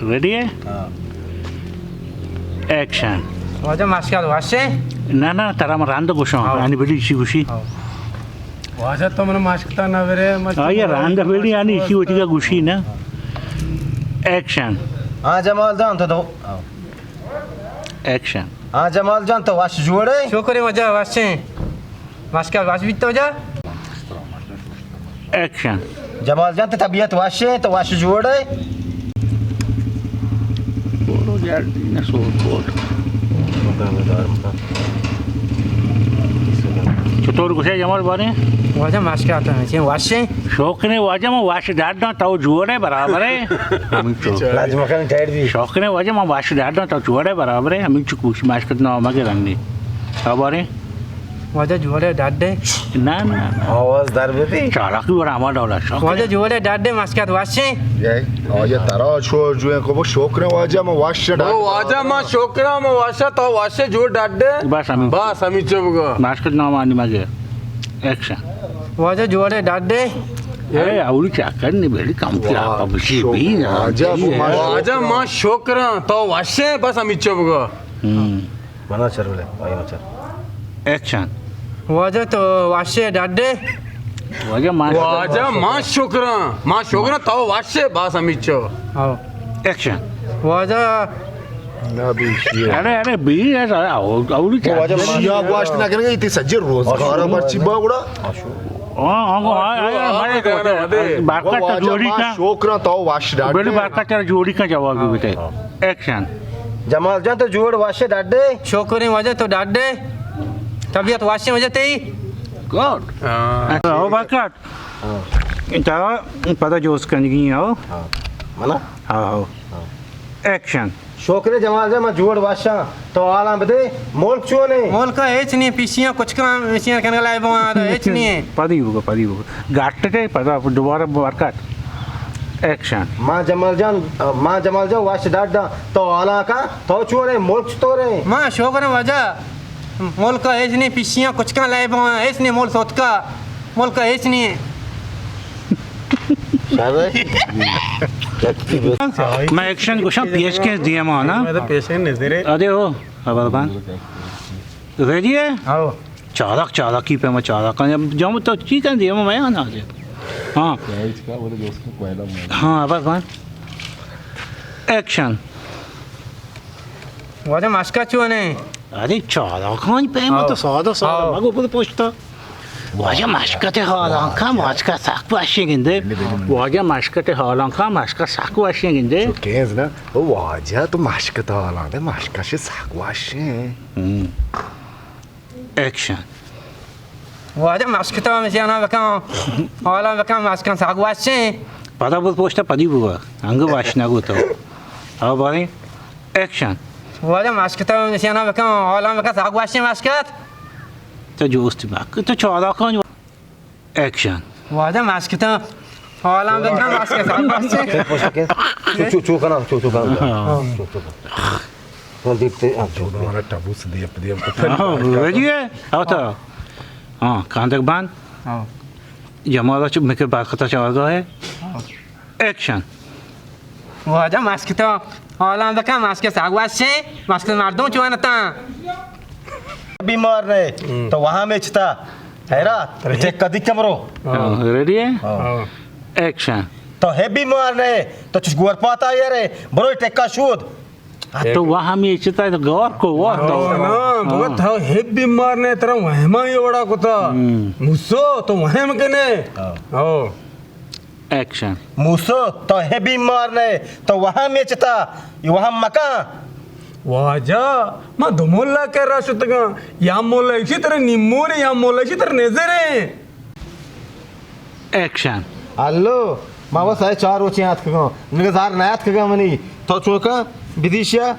ریڈی ئے؟ ہاں۔ ایکشن۔ واجہ مشکات وش ایں؟ نہ، نہ، ترا من رند گوشاں۔ ہاں۔ آنی بلی چی گوشی؟ ہاں۔ واجہ تو من مشکتا نہ برے، مشکتا آئی نہ برے۔ رند بلی آنی چی وتی کا گوشی نا۔ ایکشن۔ ہاں جمال جان تو دو۔ ایکشن۔ ہاں جمال جان تو وش جوڑ ئے؟ شکر ایں واجہ وش ایں۔ مشکات وش بیت واجہ؟ ایکشن۔ جمال جان، تو طبیعت وش ایں، تو وش جوڑ ئے؟ بولو جلدی نہ سور کوٹ۔ چطور گوشے جمال بارے؟ واجہ مشکات ایں، چین وش ایں؟ شوق نے واجہ، من وش ڈاڈاں، تو جوڑ ئے برابر ئے۔ ہمینچو۔ لازم کن ٹائر بھی۔ شوق نے واجہ، من وش ڈاڈاں، تو جوڑ ئے برابر ئے۔ ہمینچو کوش مشکات نام مگے رنگی۔ خبریں؟ واجہ جوڑ ئے ڈاڈ ئے؟ نہ، نہ، نہ۔ آواز در بدی۔ چالاکی ور ہما ڈولا شوق۔ واجہ جوڑ ئے ڈاڈ ئے، مشکات وش ایں؟ یے، آیا ترا چو جوئیں کو، شکر ایں واجہ، من وش ڈاڈ۔ او واجہ، من شکر ایں، من وش، تو وش جوڑ ڈاڈ ئے؟ بس ہمیں۔ بس ہمیں چو بگو۔ مشکات نام آنی مگے۔ ایکشن۔ واجہ جوڑ ئے ڈاڈ ئے؟ اے، اولی چاکر نے بیڑی کم کیا، واہ، پبشی شو-، بھی نا۔ واجہ، واجہ، من شکر ایں، تو وش ئے، بس ہمیں چو بگو۔ ہم۔ منا چر بلے، آئی مچر۔ ایکشن۔ واجہ تو وش ئے ڈاڈ ئے؟ واجہ ما واجہ ما شکر ایں، ما شکر ایں، تو وش ئے، بس ہمیچو۔ ہاں۔ ایکشن۔ واجہ۔ نہ بیشی۔ ارے، ارے، بی ہے، ارے، او-، اولی چا۔ واجہ ما شیا گوشت نہ کرے، اتی سجے روزگار مرچی باوڑا۔ ہاں، ہاں، ہاں، ہاں، ہاں، ہاں، ہاں، برکت تو واجہ جوڑی ما کا۔ شکر ایں، تو وش ڈاڈ ئے۔ بڑی برکت تو جوڑی کا جواب بھی بتے۔ ہاں۔ ایکشن۔ جمال جان، تو جوڑ وش ئے ڈاڈ ئے؟ شکر ایں واجہ، تو ڈاڈ ئے؟ طبیعت وش ایں واجہ تئی؟ گڈ۔ ہاں۔ او برکت۔ ہاں۔ تا پدا جوز کنگی ہو۔ ہاں۔ منا؟ ہاں، ہو۔ ہاں۔ ایکشن۔ شکر ایں جمال جان، من جوڑ وش آں۔ تو حالاں بدے، ملک چون ایں؟ ملک ہچ نی، پیشیاں کچکاں، پیشیاں کنگ لائے بواں، تو ہچ نی۔ پدی بگو، پدی بگو۔ گاٹ تے پدا دوبارہ برکت۔ ایکشن۔ ما جمال جان، ما جمال جان وش ڈاڈ آں۔ تو حالاں کا، تو چون ئے، ملک چطور ایں؟ ما شکر ایں واجہ، ملک ہچ نی، پیشیاں کچکاں لائے بواں، ہچ نی، ملک سوتکا، ملک ہچ نی۔ من ایکشن گوشاں، پیش کے دیما نا۔ میں تو پیش کے نظر ہے۔ ادے ہو، خبر بان۔ ریڈی ئے؟ آؤ۔ چالاک، چالاکی پہ ما چالاک۔ جام تو چی کن دیما میں آنا جے۔ ہاں۔ ہاں، خبر بان۔ ایکشن۔ واجہ مشکا چون ایں؟ ارے چالاکانی پیما تو سادہ سادہ مگو، بل پشتا۔ واجہ مشکت حالاں کا، مشکا سک وشیں گندے۔ واجہ مشکت حالاں کا، مشکا سک وشیں گندے۔ چو کینز نا، او واجہ تو مشکت حالاں دے، مشکا شے سک وشیں۔ ہم۔ ایکشن۔ واجہ مشکتا مشیانا بکن، حالاں بکن، مشکا سک وشیں۔ پدا بل پشتا پدی بوا، انگو وش نگو تو۔ آ باریں۔ ایکشن۔ واجہ مشکتا نشانہ بکن، حالاں بکن، ساگ واشیں مشکت۔ تو جوست مک، تو چالاکاں۔ ایکشن۔ واجہ مشکتا حالاں بکن، مشکت ساگ واشیں۔ چو، چو، چو کناں، چو، چو کناں۔ ہاں۔ چو، چو کناں۔ ہاں، دیپتے، ہاں، چو۔ دوبارہ ٹبوس دیپ، دیپ۔ ہاں، ریڈی ئے؟ آؤ تو۔ ہاں، کاندک بند۔ ہاں۔ جمال چ-، مکہ برکتا چارگا ئے۔ ہاں۔ ایکشن۔ واجہ مشکتا حالاں بکن، مشکت ساگ وشیں، مشکت مردم چون اتاں۔ بیمار نہ ئے، تو وہاں میچتا۔ حیرات، ٹیکا دی کمرو۔ ہاں، ریڈی ئے؟ ہاں۔ ایکشن۔ تو ہے بیمار نہ ئے، تو چش گور پاتا یارے، برو ٹیکا شود۔ تو وہم میچتا تو گور کو، وہ تو۔ نا، نا، بگا تو ہے بیمار نہ ئے، ترا وہما یہ وڑا کتا۔ ہم۔ موسو، تو وہم کنے۔ ہاں۔ ہاں۔ ایکشن۔ موسو، تو ہے بیمار نہ ئے، تو وہم میچتا، یہ وہم مکن۔ واجہ، ما دو مولا کرا شتگاں، یا مولا ایشی ترا نیمون ایں، یا مولا ایشی ترا نظر ایں۔ ایکشن۔ الو، ما بس اے چار روچیں آتکگاں، نگہ زار نہ آتکگاں منی، تو چوکا بدیشیا،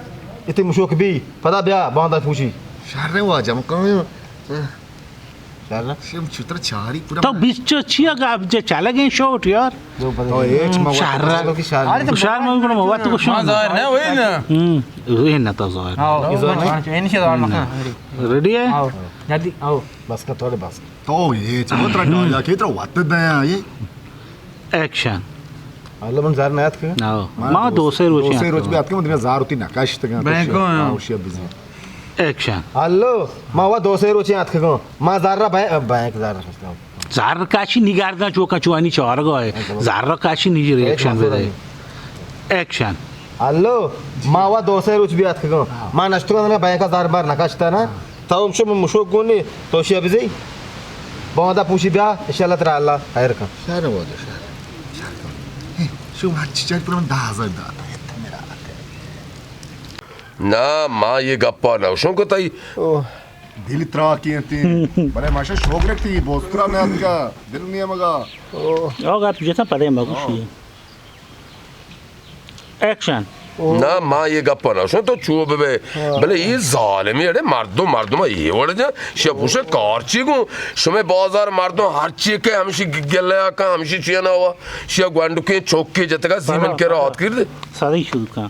اتی مشوک بی، پدا بیا باندا پوشی۔ شر واجہ، مکن۔ شر۔ شم چتر چاری پورا تو من۔ بیچو چیا گپ جے چلگیں شوٹ یار۔ او ہیچ ما شر۔ وقت تو شر۔ شر من گڑا وقت کو شان۔ ظاہر نہ ہوئی نا۔ ہم، یہ نہ تو ظاہر۔ ہاں، یہ ظاہر۔ یہ نہیں ظاہر مکن۔ ریڈی ئے؟ آؤ، جلدی آؤ۔ بس کا تھوڑے بس۔ تو یہ چلو ترا ڈایا کے ترا وقت دے یہ۔ ایکشن۔ اللہ من زر نیاتکگ۔ نہ۔ ما دو سے روچ دو سے روچ بیاتکگ، من دنیا زار وتی نکشتگ۔ بینک ءَ۔ ہاں، اوشی بزی۔ ایکشن۔ ہلو، ما وا دو سے روچ آتکگوں۔ ما زر را بینک، بینک زر نکشتگ۔ زر کاشی نگارداں چوکا چوانی چارگا ہے۔ زر کاشی نی ریئیکشن بدے۔ ایکشن۔ ہلو، ما وا دو سے روچ بیاتکگوں۔ ما نشتگوں، بینک زر بار نکشتا نا۔ تو ہم شو مشوک گونی، تو شی بزی۔ باندا پوشی بیا، انشاءاللہ ترا اللہ خیر کن۔ شر وادو شر۔ شر کن۔ شو ہر چی چاری پر من دہ ہزار داتا ہے، میرا۔ نہ، ما یہ گپا نہ شوں کو تئی۔ دل تراکی انتی۔ بلے ماشا شوق رکھتی، بوسترا میں آتکا، دل نہیں مگا۔ او گپ جتا پدے مگوشی۔ ایکشن۔ نہ، ما یہ گپا نہ شوں تو چو ببے۔ بلے یہ ظالمی اڑے مردم، مردم یہ وڑ جا، شیا پوشے کار چی گوں؟ شمے بازار مردم ہر چی کہ ہمشی گلے آکا، ہمشی چی نہ ہوا۔ شیا گونڈکیں چوکی جتگا زیمن کے رات کر دے۔ سادی شروع کن۔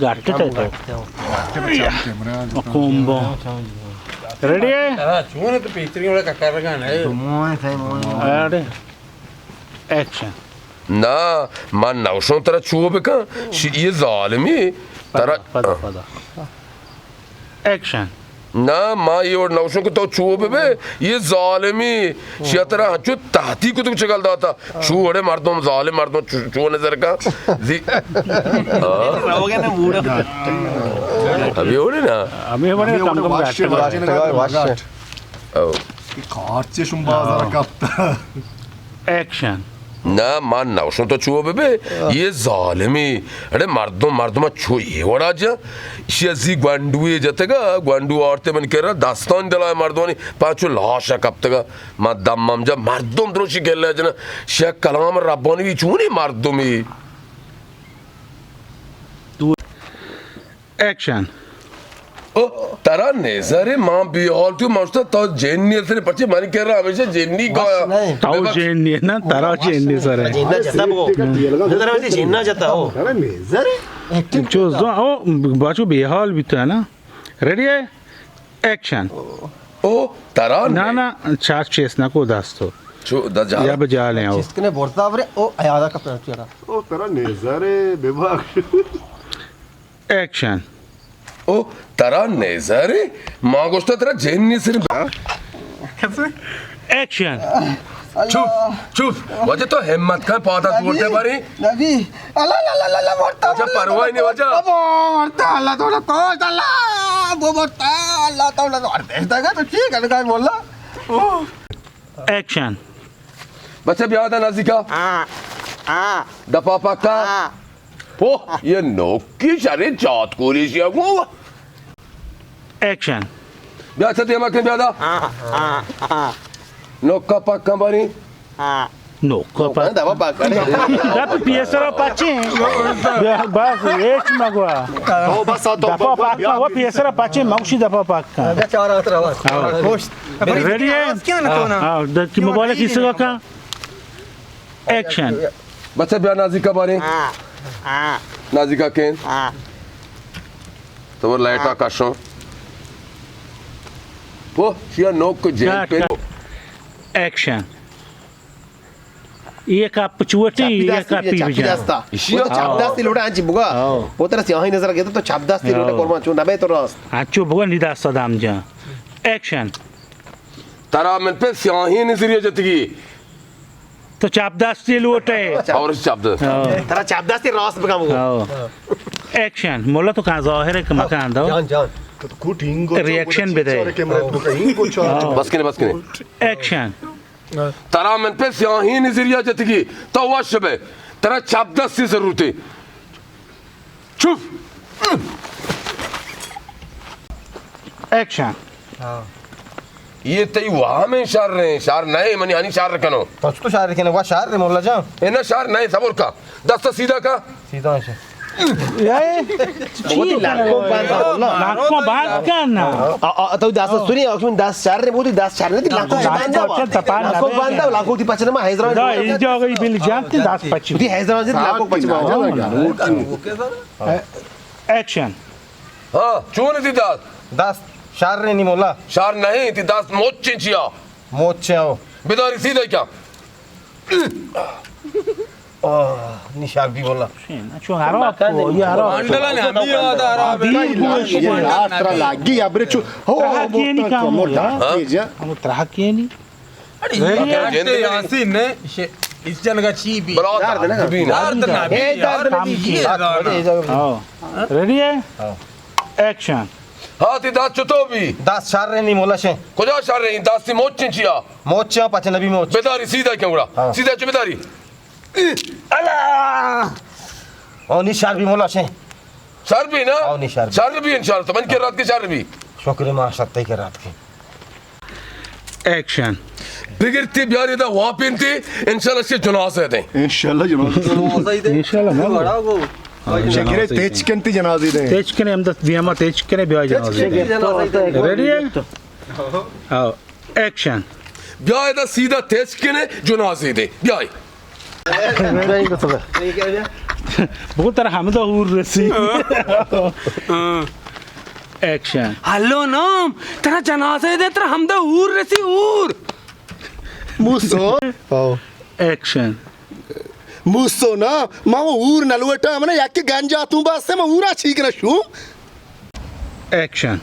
گاٹے تے تو۔ کومبو۔ ریڈی ہے؟ ہاں، چون تو پیتری وڑا ککر گا نہیں۔ ریڈی۔ ایکشن۔ نہ، من نوشوں ترا چو بکن، شی یہ ظالمی ترا۔ پدا، پدا، پدا۔ ایکشن۔ نہ، ما یہ وڑ نوشوں کہ تو چو ببے، یہ ظالمی، شی ترا ہنچو تحتی کتگ چگل داتا، چو وڑے مردم، ظالم مردم، چو، چو نظر کا، زی۔ ہاں۔ ابھی وڑے نا۔ ابھی وڑے کم کم گاٹے۔ او۔ کارچے شم بازار کپتا۔ ایکشن۔ نہ، من نوشوں تو چو ببے، یہ ظالمی۔ اڑے مردم، مردم چو یہ وڑا جا۔ شی ازی گونڈوی جتگا، گونڈو آرتے من کرا، دستان دلائے مردمانی پانچو لاش کپتگا۔ ما دم مم جا مردم دروشی گلے جنا۔ شی کلام ربانی بھی چونی مردمی۔ ایکشن۔ او، ترا نظر ہے، ما بے حال تو مشتا تو جن نیسر پچے من کرا ہمیشہ جنی گایا۔ تو جن نہیں نا، ترا جن نیسر ہے۔ جنہ جتا بگو۔ نظر ہے جنہ جتا ہو۔ ترا نظر ہے۔ چو زو، او، بچو بے حال بیتا ہے نا۔ ریڈی ہے؟ ایکشن۔ او، ترا نہ، نہ، چار چیس نہ کو دستو۔ چو، دا جا۔ یا بجالیں او۔ چیس کنے بورتا برے، او، ایادا کپنا چیرا۔ او، ترا نظر ہے، بے باک۔ ایکشن۔ او، ترا نظر ہے؟ ما گوشتا ترا جن نیسر۔ ایکشن۔ چپ، چپ۔ واجہ تو ہمت کن، پادا نبی، توڑتے باری۔ نبی۔ اللہ، اللہ، اللہ، اللہ، مرتا، واجہ اللہ، پرواہ نہیں، واجہ۔ ابا، مرتا، اللہ، تو کوش، اللہ، وہ مرتا، اللہ، تو تو اور دیش دے گا، تو چی کرے گا، مولا؟ ایکشن۔ بچہ بیا دا نزدیکا۔ ہاں، ہاں۔ دپا پکا۔ ہاں۔ پو، یہ نوکی شرے جات کولی شیا گو۔ ایکشن۔ بیا چہ دیما کن بیا دا۔ ہاں، ہاں، ہاں۔ نوکا پکا بری۔ ہاں۔ نوکا پکا۔ دپا پکا۔ دپ پیسرا پچے۔ بیا بس، ہیچ مگوا۔ تو بس، تو دپا پکا، وہ پیسرا پچے، موشی دپا پکا۔ بیا چار ہاتھ روا۔ ہاں۔ خوش۔ ریڈی ہے؟ کیا نہ تو نا؟ ہاں، ہاں، دکی موبائل کسی کا کہاں؟ ایکشن۔ بچہ بیا نازیکا بارے۔ ہاں، ہاں۔ نازیکا کین۔ ہاں۔ تو لائٹا ہاں۔ کشو۔ وہ شیا نوک جیل کٹ، پہ۔ کٹ۔ ایکشن۔ یہ کپ چوٹی، چپی یہ دستی کپی بجا، چپی بجا۔ دستا۔ ایشی وہ تو چپ ہاں۔ دستی لوٹا انچی بگا۔ ہاں۔ وہ ترا سیاہی نظر گئے تو چپ دستی لوٹا ہاں۔ قربان چون نبے تو راست۔ انچو بگا نی دستا دام جا۔ ایکشن۔ ترا من پہ سیاہیں نظریہ جتگی۔ تو چپ دستی لوٹے۔ اور چپ دست۔ ہاں۔ ترا چپ دستی راست بگم وہ۔ ہاں۔ ایکشن۔ مولا تو کہاں ظاہر ہے کہ مکان دو۔ جان، جان۔ تو کوٹ ہنگو ریئیکشن بدے۔ ہاں۔ بس کنے، بس کنے۔ ایکشن۔ ترا من پہ سیاہیں نظریہ جتگی۔ تو وش بے۔ ترا چپ دستی ضرورت ہے۔ چپ۔ ایکشن۔ ہاں۔ یہ تئی وہمیں شر ہیں، شر نہیں، منی ہنی شر کنو۔ تو چطور شر کنو؟ واہ شر ہے مولا جان۔ اے نہ شر نہیں، صبر کا۔ دست سیدھا کا۔ سیدھا ہے۔ اے، چی لکو بند مولا۔ لکو بند کن نا۔ آ، آ، تو دست سنی، آ، دست شر نہیں، وہ تو دست شر نہیں، لکو بند ہے۔ لکو بند ہے، لکو تی پچھلے ما حیدرآباد۔ دا، اینجا گئی بل جان، تی دست پچی۔ تی حیدرآباد، لکو پچی۔ ایکشن۔ ہاں، چون تی دست؟ دست شر نہیں مولا۔ شر نہیں، تی دست موچیں چیا؟ موچیں ہو۔ بداری سیدھا کیا؟ آہ، نشار بی مولا۔ چون ہراب کو، یہ ہراب۔ منڈلا نے ہمیں یاد آ رہا ہے۔ یہ لاشت را لگی، ابرے چو، ہو، ترہا کیے نہیں کام ہو، مردہ، ہاں؟ تیجا۔ ہم ترہا کیے نہیں۔ اڑے، یہ جنگ یاسین نے، اس جنگا چی بی؟ بلا درد نہ بی۔ درد نہ بی، اے، درد نہ بی، یہ دانا۔ ہاں۔ ریڈی ہے؟ ہاں۔ ایکشن۔ ہاں، تی دست چطور بی؟ دست شر نہیں مولا شے۔ کجا شر نہیں؟ دستی موچیں چیا؟ موچیں پچ نبی موچ۔ بداری سیدھا کیا اڑا؟ ہاں۔ سیدھا چو بداری۔ اللہ! او نی شر بی مولا شے۔ شر بی نا؟ او نی شر بی۔ شر بی انشاءاللہ۔ تو من کے رات کے شر بی۔ شکر ما شتے کے رات کے۔ ایکشن۔ بگرتی بیاری دا واپینتی، انشاءاللہ سے جنازہ دیں۔ انشاءاللہ جنازہ۔ انشاءاللہ ما۔ شکر تیچ کنتی جنازی دیں۔ تیچ کنے ہم دست دیما تیچ کنے بیا جنازی دیں۔ ریڈی ہے؟ آؤ۔ ایکشن۔ بیا ادا سیدھا تچکنے جنازے دے۔ بیائے۔ بگو ترا ہمدا ہور رسی۔ ایکشن۔ ہلو نام، ترا جنازے دے، ترا ہمدا ہور رسی، ہور۔ موسو۔ ایکشن۔ موسو نا، ما وہ ہور نلوٹا، منا یک گنجا توں باستے، ما ہورا چی کنا شو؟ ایکشن۔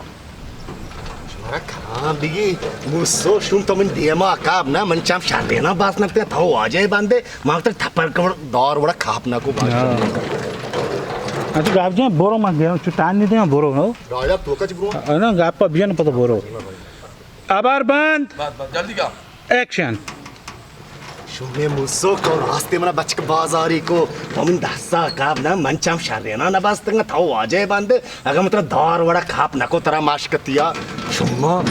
شمارا کلام بگی، موسو شوم تو من دیما کاب نا، من چم شرینا باز نکتے، تو واجہ بندے، ما تر تھپر کور دار وڑا کاپ نہ کو باز۔ ہاں۔ اچھا، گاپ جان، برو من گیرم، چو ٹائم نہیں دے، برو، ہو؟ راجا تو کچ برو۔ نا، گاپ پا بیان پتہ برو۔ ابر بند۔ بس، بس، جلدی کا۔ ایکشن۔ شومیں موسو کو راستے منا بچک بازاری کو، تو من دستا کاب نا، من چم شرینا نہ بستنگا، تو واجہ بندے، اگر من ترا دار وڑا کھاپ نہ کو ترا ماشکتیا، شما۔